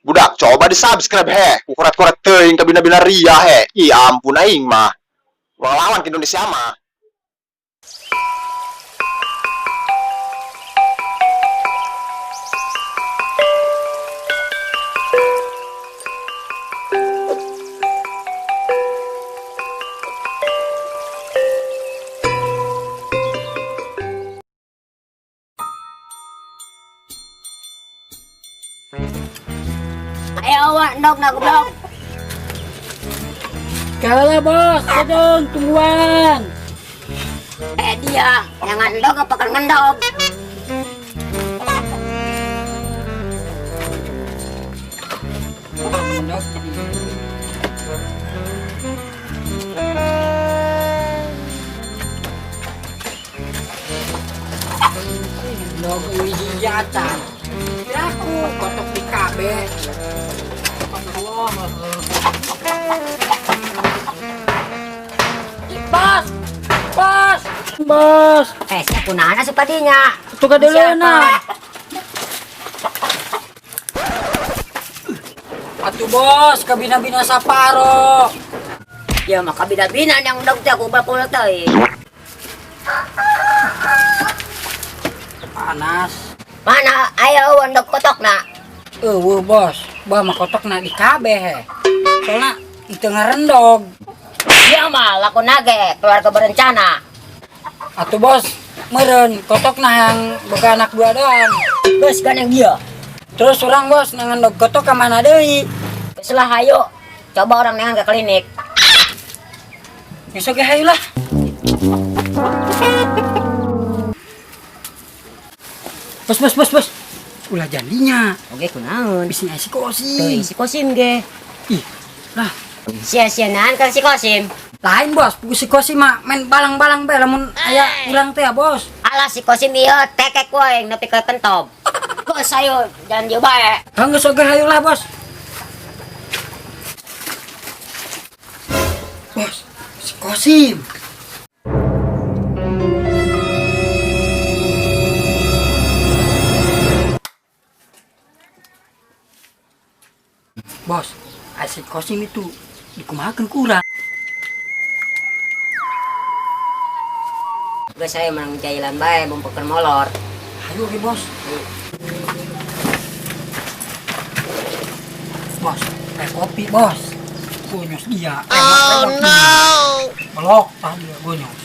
Budak, coba di subscribe he. Kukurat-kurat teuing kabina-bina ria he. Ih, ampun aing mah. Ulah lawan ke Indonesia mah. Ayo awak endog na goblok. Kalah bos, sedang tungguan. Eh dia, jangan endog apa kan ngendog. Endog jadi. Endog wiji acan. Aku kotok di KB. Allah. Bos, bos, bos. Eh siapa kunaon asup ka dinya? Tukar dulu nah. Atuh bos, kabina-bina saparo. Ya mah kabina-bina yang endog teh aku bakul teh. Panas. Mana ayo endog kotok na. Eueuh bos, bah mah kotok na di KB he. Soalna teu ngarendog. Dia mah laku nage keluarga berencana. Atuh bos, meureun kotok na yang boga anak dua doang. Geus gandeng dia. Terus orang bos ngendog kotok ka mana deui? Geus lah ayo. Coba orang nengan ke klinik. Geus oge hayu lah. Bos, bos, bos, bos. Ulah jandinya. Oke kunaon? Bisi si Kosim. Tuh si Kosim ge. Ih, lah. Sia-siaan kan si Kosim. Lain bos, si Kosim mah main balang-balang bae lamun aya urang teh ya bos. Alah si Kosim ieu tekek wae nepi ka kentob. Geus ayo jalan dieu bae. Hang geus oge hayu lah bos. Bos, si Kosim. Bos, si Kosim itu dikumahakeun ku urang. Geus ayo menang jailan bae bumpekeun molor. Hayu ge bos. Bos, teh kopi bos. Gonyos dia. Oh no. Blok tah dia gonyos.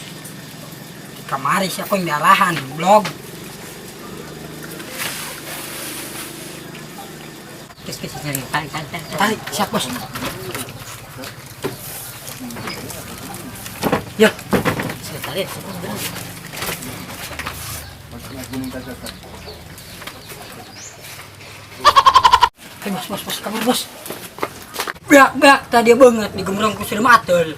Di kamari siapa yang diarahan blog. Geus geus nyari tarik tarik tarik. Tarik, siap bos. Ya. Tarik. Hei bos, bos, bos, kabur bos. Beak, beak, tadi banget digemrong ku seureum ateul.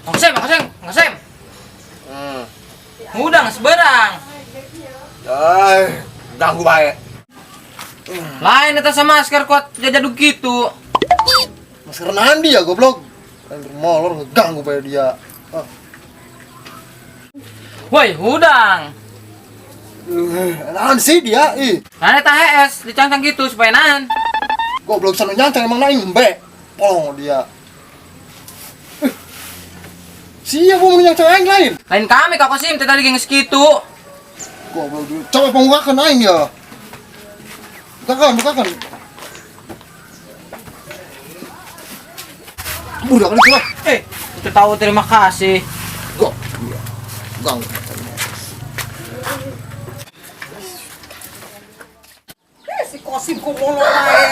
Mang Sem, Mang Sem. Hudang seberang. Ay, ganggu bae. Lain eta sama masker kuat jajadug kitu. Masker nandi ya goblok. Lain molor ganggu bae dia. Ah. Woi, hudang. Naon sih dia ih. Nah eta HS dicancang gitu supaya nahan. Goblok sana nyancang emang naing embe. Polong dia. Siapa mau nyancang aing lain? Lain kami Kak Kosim teh tadi geus kitu. Goblok dulu. Coba pembukakan aing ya. Bukakan, bukakan. Budak ini lah. Itu tahu terima kasih. Go. Ganggu. Si Kosim ku molor bae,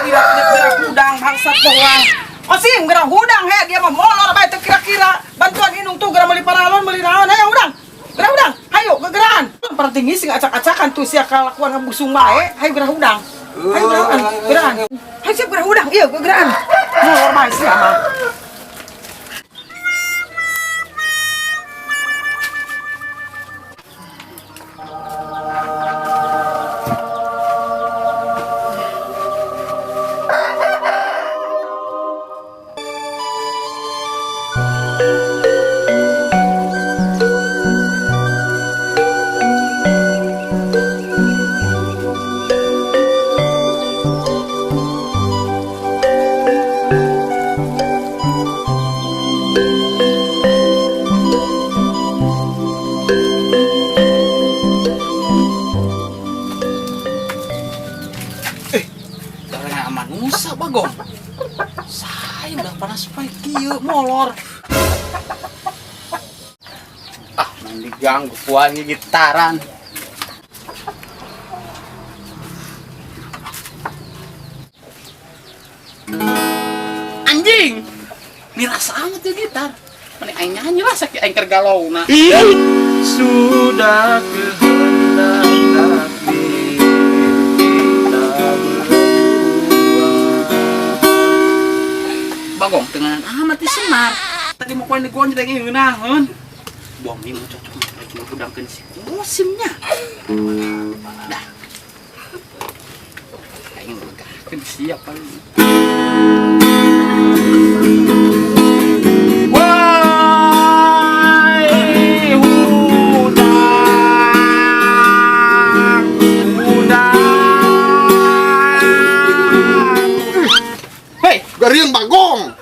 kira-kira gerak hudang bangsat doang. Kosim gerak hudang he, dia mah molor bae teu kira-kira. Bantuan indung tuh gerak meuli paralon, meuli naon, hayo hudang. Gerak hudang, hayo gegeraan. Penting sing acak-acakan tuh sia kalakuan ngabusung bae, hayo gerak hudang. Hayo gerakan, gerakan. Hayo siap gerak hudang, iya gegeraan. Molor bae sia mah. Karena manusia Bagong. Saya udah panas poe kieu molor. Ah, main diganggu kuan gitaran. Anjing. Dirasa amat ya gitar. Mana aing nyanyi lah sakit aing keur galauna. Sudah kehendak takdir kita berdua. Bagong tenganan amat di senar. Tadi mau koin digonjreng teh ngeunaheun. Bom ieu mah cocok lagi ngudangkeun si Kosimnya. Dah. Aing megakeun siap paling. Wahai hudang, hudang. Hei, Garian Bagong.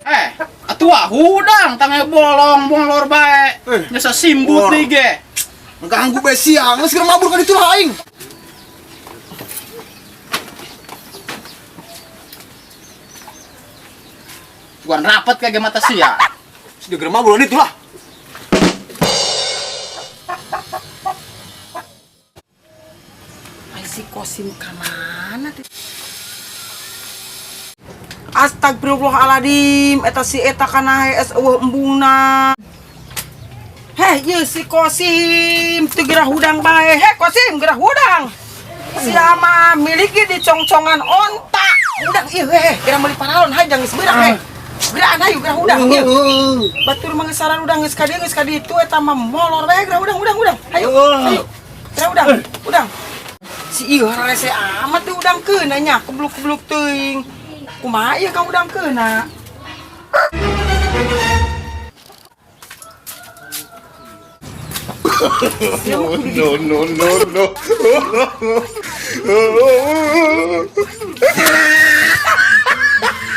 Atuh ah, hudang tangan bolong molor bae. Nyesa simbut Wah. nih ge. Ganggu bae siang, geus geura mabur ka ditu lah aing. Bukan rapet kayak mata sia. Sudah geura mabur ka ditu lah. Ai si Kosim ka mana teh? Astagfirullahaladzim, eta si eta kana hees eueuh embungna. Heh, ieu si Kosim teu geura hudang bae. Heh, Kosim geura hudang. Sia mah miliki di congcongan onta. Hudang ieu heh, geura meuli paralon hayang geus beurang heh. Geuraan hayu geura hudang ieu. Batur mah geus saran hudang geus ka dieu geus ka ditu eta mah molor bae geura hudang hudang hudang. Hayu, hayu. Geura hudang, hudang. Si ieu hararese amat teh hudangkeun nya, kebluk-kebluk teuing. Kumaha ieu ka hudangkeunna? No no no no.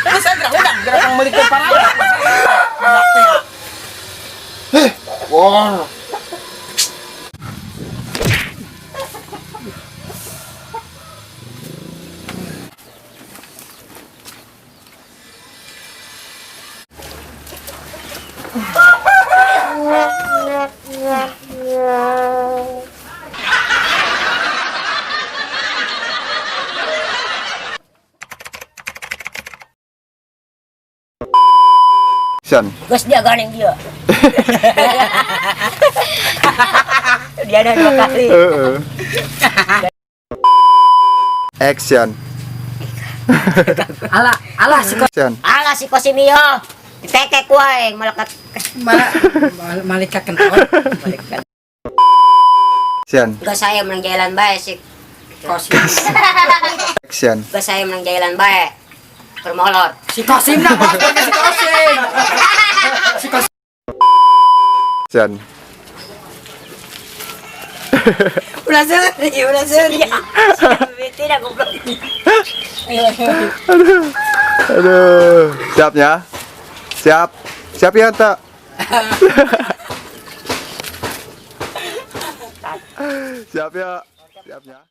Geus geura hudang, geura kang meulikeun paralon. Budak teh. Wah. Action. Geus dia gandeng dia. Dia ada dua kali. Heeh. Action. Alah, alah si Action. Alah si Kosim ieu. Ditekek ku aing melekat. Malaikat kentot. Action. Geus saya menang jalan bae si Kosim. Action. Geus saya menang jalan bae. Keur molor. Si Kosim lah, bos, bukan si Kosim. Si Kosim. Action. Ulah seuri, ulah seuri. Tidak goblok. Aduh. Aduh. Siap ya? Siap. Siap ya, Tak? Siap ya. Siapnya.